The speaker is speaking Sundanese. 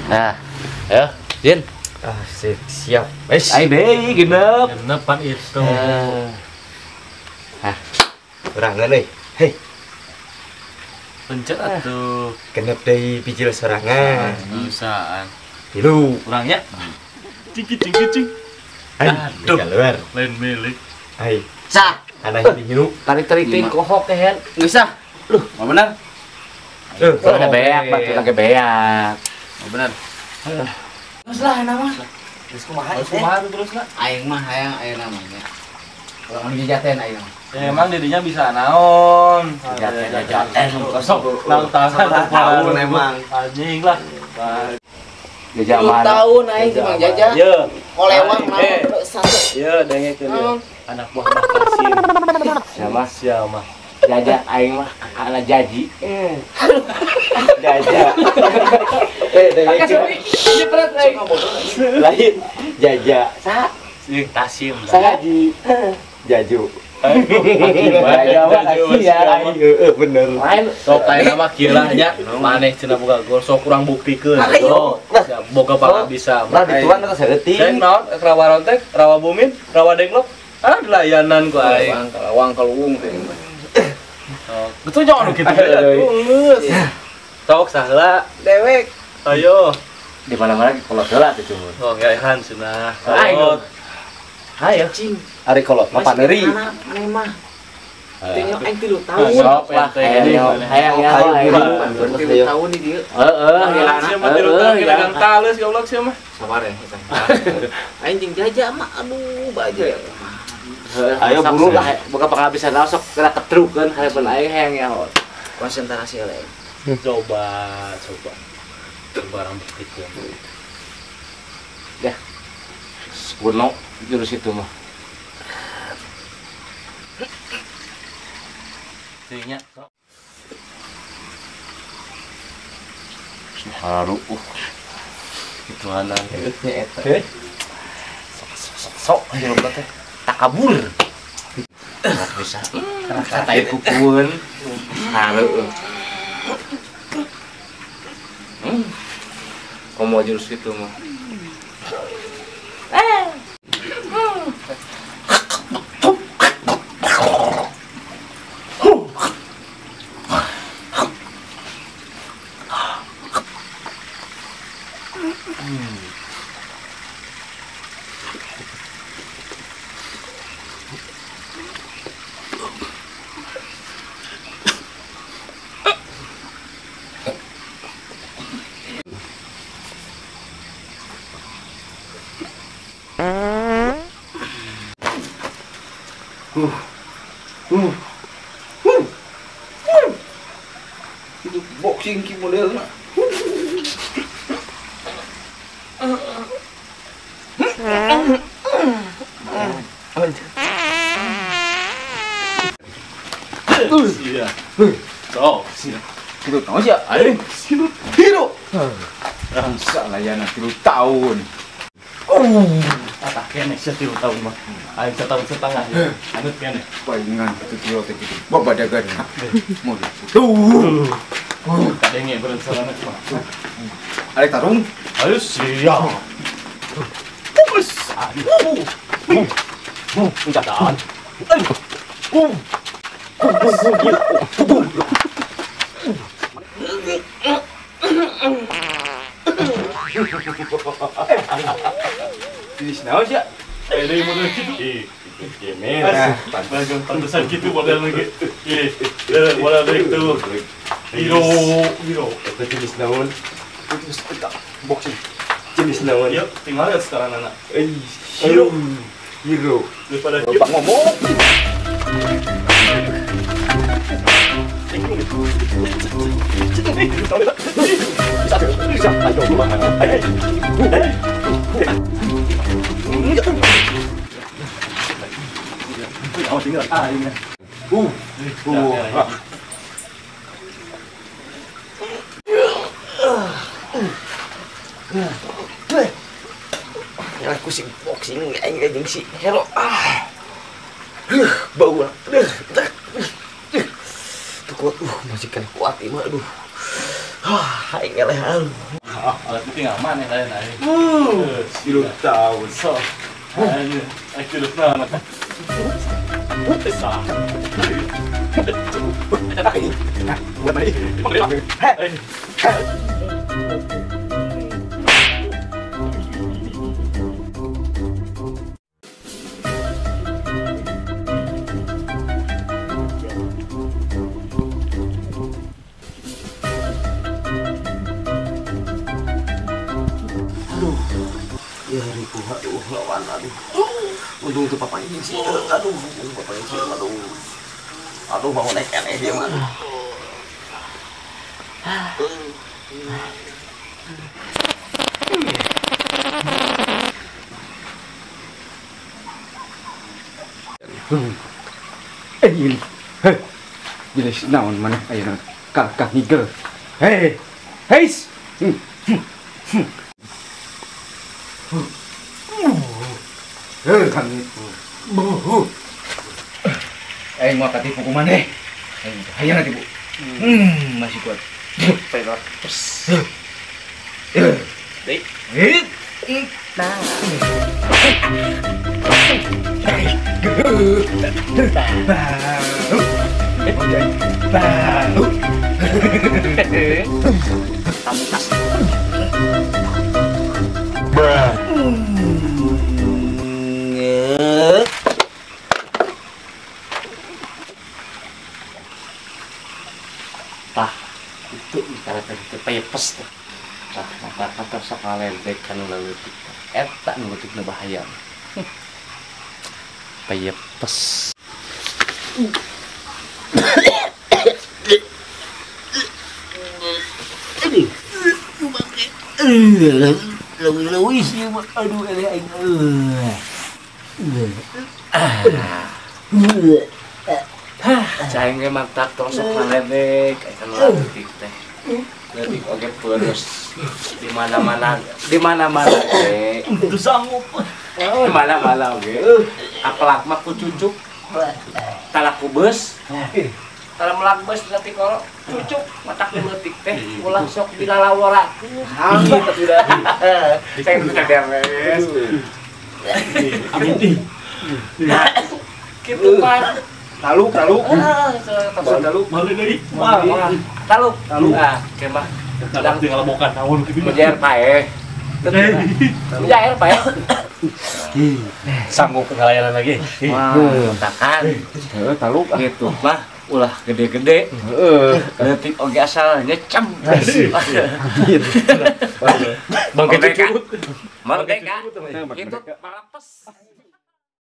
Nah, ayo, Jin. Asik, siap. Wes. Ayo deui genep. Genepan itu. Hah. Urang euy. Hei. Pencet atuh. Genep deui bijil sorangan. Bisaan. Tilu. Urangnya. Cing cing cing. Aduh, keluar. Lain milik. Hai. Sah. Aneh dihirup. Tarik-tarik teuing kohok teh. Geus sah. Luh, mah bener. Ada beak, batu lagi beak. Mah bener. Terus lah nama. Terus kumaha? Terus kumaha terus lah. Aing mah hayang aya namanya. Urang anu jajaten aing mah. Ya, emang dirinya bisa naon. Jajaten kosong. Naon tangan tahun emang. Anjing lah. Jajaman. Tahun aing cuma jaja. Ye. Kolewang naon satu. Ye, dengekeun ye. Anak buah Mbah Kasim. Siapa? Siapa? Jaja aing mah kakakna Jaji. Jaja. Dengekeun. Jepret aing. Lain Jaja. Sa? Sing Tasim. Saji. Jaju. Jaja mah ya. Heeh bener. Lain sok aya mah kieu lah nya. Maneh cenah boga gol sok kurang buktikeun. Boga bisa. Lah dituan atau saeutik. Cek naon rawa rontek, rawa bumin, rawa denglok. Ah layanan ku aing. Kalawang kaluwung teh. Betul jangan gitu atuh geus. Sok saheula dewek. Ayo. Di mana-mana kolot heula teh cuman. Oh, gaehan cenah. Ayo. Ayo. Ari kolot mah paneuri. Maneh mah. Tengok aing 3 tahun. Sok lah hayang hayang. 3 tahun di dieu. Heeh, sia mah 3 tahun dagang tales goblok sia mah. Sabar ya. Aing jeung jaja mah aduh baja ya. Ayo buru lah, boga penghabisan sok kena ketrukeun harapan aing hayang nyaho. Konsentrasi oleh. Coba, coba. Barang buktikeun. Dah. Kuno jurus itu mah. Tingnya. Haru. Itu anak nya eta. Sok sok sok jelema teh. Takabur. Bisa. Kata kukueun. Haru. Komo jurus itu mah. Itu boxing ki modelna. Iya. Sok. 3 tahun sih, aing. Hero. Bisa layanan 3 tahun. Tah keneh sia 3 tahun mah. Aing setahun setengah ya. Anut keneh. Palingan kitu tiro teh kitu. Babadagan. Mun. Tuh. Kadenge berencana mah. Arek tarung. Ayo siap. Bus. Jalan. Jenis naon sia? Dari model gitu. Ih, gimana? Pantesan gitu model lagi. Ih, model itu. Hero, hero. Itu jenis naon? Itu boxing. Jenis naon? Yuk, tinggal lihat sekarang anak. Hero. Hero. Daripada Bapak ngomong. Aku sih boxing aing jeung si Hero. Bau lah. Tuh kuat, masih kan kuat ieu mah aduh. Wah, aing eleh aduh. Alat tinggal mana lain aing. 3 tahun. So. Aing aing na. Aduh, ya ribu, aduh, lawan, aduh. Untung tuh papa ini sih, aduh, untung papa ini sih, aduh. Aduh, mau naik eleh dia mah. Eh, jelas naon mana ayeuna kakak ngigel. Hei, heis. Aing mau katipu ku maneh. Aing hayang katipu. Masih kuat. Terus. Deui. Nah. Bruh. Tah, itu misalnya tadi payepes tuh. Tah, maka kantor sok ngaledek kan leutik. Eta nu leutik nu bahaya. Payepes. Leuwih sih, aduh eleh aing. Cai ge mantap tong sok ngaledek, eta nu leutik teh. Leutik oge peurus di mana-mana, di mana-mana ge. Teu sanggup. Di mana-mana oge. Apalak mah ku cucuk. Tala ku beus. Tala melak beus leutik koro cucuk matak leutik teh ulah sok dilalaworakeun. Gitu sudah. Saya teu beres. Amin. Kitu pan. Taluk, taluk. Taluk. Malu deui. Taluk. Taluk. Ah, kemah. Sedang tinggal bokan naon kitu. Mujair paeh. Mujair paeh. Sanggup ngalayanan lagi. Wah, takan. Heeh, taluk gitu mah ulah gede-gede. Heeh. Leutik oge asal nyecem. Bangke cucut. Merdeka. Gitu, malepes.